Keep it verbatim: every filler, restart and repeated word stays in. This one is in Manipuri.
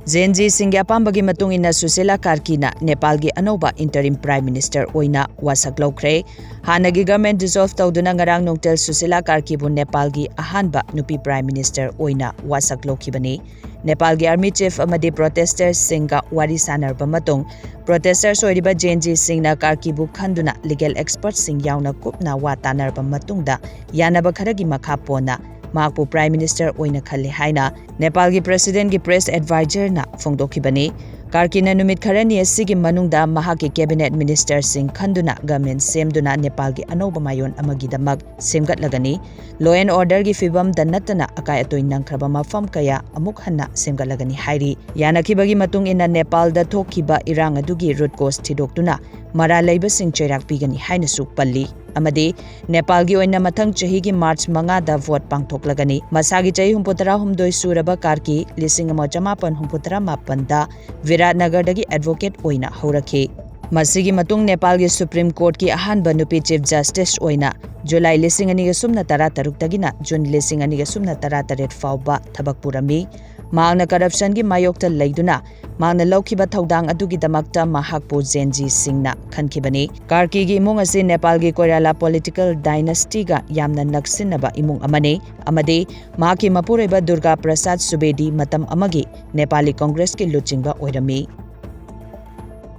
ꯖꯦꯟ ꯖꯤ ꯁꯤꯡꯒꯤ ꯑꯄꯥꯝꯕꯒꯤ ꯃꯇꯨꯡ ꯏꯟꯅ ꯁꯨꯁꯤꯂꯥ ꯀꯥꯔꯀꯤꯅ ꯅꯦꯄꯥꯜꯒꯤ ꯑꯅꯧꯕ interim Prime Minister ꯑꯣꯏꯅ ꯋꯥꯁꯛ ꯂꯧꯈ꯭ꯔꯦ꯫ ꯍꯥꯟꯅꯒꯤ government dissolve ꯇꯧꯗꯨꯅ ꯉꯔꯥꯡ ꯅꯨꯡꯊꯤꯜ ꯁꯨꯁꯤꯂꯥ ꯀꯥꯔꯀꯤꯕꯨ ꯅꯦꯄꯥꯜꯒꯤ ꯑꯍꯥꯟꯕ ꯅꯨꯄꯤ Prime Minister ꯑꯣꯏꯅ ꯋꯥꯁꯛ ꯂꯧꯈꯤꯕꯅꯤ꯫ ꯅꯦꯄꯥꯜꯒꯤ army chief ꯑꯃꯗꯤ protester ꯁꯤꯡꯒ ꯋꯥꯔꯤ ꯁꯥꯟꯅꯔꯕ ꯃꯇꯨꯡ, protesters ꯑꯣꯏꯔꯤꯕ ꯖꯦꯟ ꯖꯤ ꯁꯤꯡꯅ ꯀꯥꯔꯀꯤꯕꯨ ꯈꯟꯗꯨꯅ legal expert ꯁꯤꯡ ꯌꯥꯎꯅ ꯀꯨꯞꯅ ꯋꯥ ꯇꯥꯅꯔꯕ ꯃꯇꯨꯡꯗ, ꯌꯥꯅꯕ ꯈꯔꯒꯤ ꯃꯈꯥ ꯄꯣꯟꯅ ꯃꯍꯥꯛꯄꯨ Prime Minister ꯑꯣꯏꯅ ꯈꯜꯂꯤ ꯍꯥꯏꯅ ꯅꯦꯄꯥꯜꯒꯤ president ꯀꯤ press advisor ꯅ ꯐꯣꯡꯗꯣꯛꯈꯤꯕꯅꯤ꯫ ꯀꯥꯔꯀꯤꯅ ꯅꯨꯃꯤꯠ ꯈꯔꯅꯤ ꯑꯁꯤꯒꯤ ꯃꯅꯨꯡꯗ ꯃꯍꯥꯛꯀꯤ cabinet minister ꯁꯤꯡ ꯈꯟꯗꯨꯅ government ꯁꯦꯝꯗꯨꯅ ꯅꯦꯄꯥꯜꯒꯤ ꯑꯅꯧꯕ ꯃꯥꯌꯣꯟ ꯑꯃꯒꯤꯗꯃꯛ ꯁꯦꯝꯒꯠꯂꯒꯅꯤ꯫ Law and order ꯒꯤ ꯐꯤꯕꯝꯗ ꯅꯠꯇꯅ ꯑꯀꯥꯏ ꯑꯇꯣꯏ ꯅꯪꯈ꯭ꯔꯕ ꯃꯐꯝ ꯀꯌꯥ ꯑꯃꯨꯛ ꯍꯟꯅ ꯁꯦꯝꯒꯠꯂꯒꯅꯤ ꯍꯥꯏꯔꯤ꯫ ꯌꯥꯅꯈꯤꯕꯒꯤ ꯃꯇꯨꯡ ꯏꯟꯅ ꯅꯦꯄꯥꯜꯗ ꯊꯣꯛꯈꯤꯕ ꯏꯔꯥꯡ ꯑꯗꯨꯒꯤ root cause ꯊꯤꯗꯣꯛꯇꯨꯅ ꯃꯔꯥꯜ ꯂꯩꯕꯁꯤꯡ ꯆꯩꯔꯥꯛ ꯄꯤꯒꯅꯤ ꯍꯥꯏꯅꯁꯨ ꯄꯜꯂꯤ꯫ ꯑꯃꯗꯤ ꯅꯦꯄꯥꯜꯒꯤ ꯑꯣꯏꯅ ꯃꯊꯪ ꯆꯍꯤꯒꯤ March ꯃꯉꯥꯗ vote ꯄꯥꯡꯊꯣꯛꯂꯒꯅꯤ꯫ ꯃꯁꯥꯒꯤ ꯆꯍꯤ ꯍꯨꯝꯐꯨꯇꯔꯥ ꯍꯨꯝꯗꯣꯏ ꯁꯨꯔꯕ ꯀꯥꯔꯀꯤ ꯂꯤꯁꯤꯡ ꯑꯃ ꯆꯃꯥꯄꯟ ꯍꯨꯝꯐꯨꯇꯔꯥ ꯃꯥꯄꯟꯗ ꯚꯤꯔꯥꯠꯅꯒꯔꯗꯒꯤ advocate ꯑꯣꯏꯅ ꯍꯧꯔꯛꯈꯤ꯫ ꯃꯁꯤꯒꯤ ꯃꯇꯨꯡ ꯅꯦꯄꯥꯜꯒꯤ Supreme Court ꯀꯤ ꯑꯍꯥꯟꯕ ꯅꯨꯄꯤ Chief Justice ꯑꯣꯏꯅ July ꯂꯤꯁꯤꯡ ꯑꯅꯤꯒ ꯁꯨꯞꯅ ꯇꯔꯥ ꯇꯔꯨꯛꯇꯒꯤꯅ June ꯂꯤꯁꯤꯡ ꯑꯅꯤꯒ ꯁꯨꯞꯅ ꯇꯔꯥ ꯇꯔꯦꯠ ꯐꯥꯎꯕ ꯊꯕꯛ ꯄꯨꯔꯝꯃꯤ꯫ ꯃꯍꯥꯛꯅ corruption ꯒꯤ ꯃꯥꯌꯣꯛꯇ ꯂꯩꯗꯨꯅ ꯃꯍꯥꯛꯅ ꯂꯧꯈꯤꯕ ꯊꯧꯗꯥꯡ ꯑꯗꯨꯒꯤꯗꯃꯛꯇ ꯃꯍꯥꯛꯄꯨ ꯖꯦꯟ ꯖꯤ ꯁꯤꯡꯅ ꯈꯟꯈꯤꯕꯅꯤ꯫ ꯀꯥꯔꯀꯤꯒꯤ ꯏꯃꯨꯡ ꯑꯁꯤ ꯅꯦꯄꯥꯜꯒꯤ ꯀꯣꯏꯔꯥꯂꯥ political dynasty ꯒ ꯌꯥꯝꯅ ꯅꯛꯁꯤꯟꯅꯕ ꯏꯃꯨꯡ ꯑꯃꯅꯤ, ꯑꯃꯗꯤ ꯃꯍꯥꯛꯀꯤ ꯃꯄꯨꯔꯣꯏꯕ ꯗꯨꯔꯒꯥ ꯄ꯭ꯔꯁꯥꯗ ꯁꯨꯕꯦꯗꯤ ꯃꯇꯝ ꯑꯃꯒꯤ ꯅꯦꯄꯥꯂꯤ Congress ꯀꯤ ꯂꯨꯆꯤꯡꯕ ꯑꯣꯏꯔꯝꯃꯤ꯫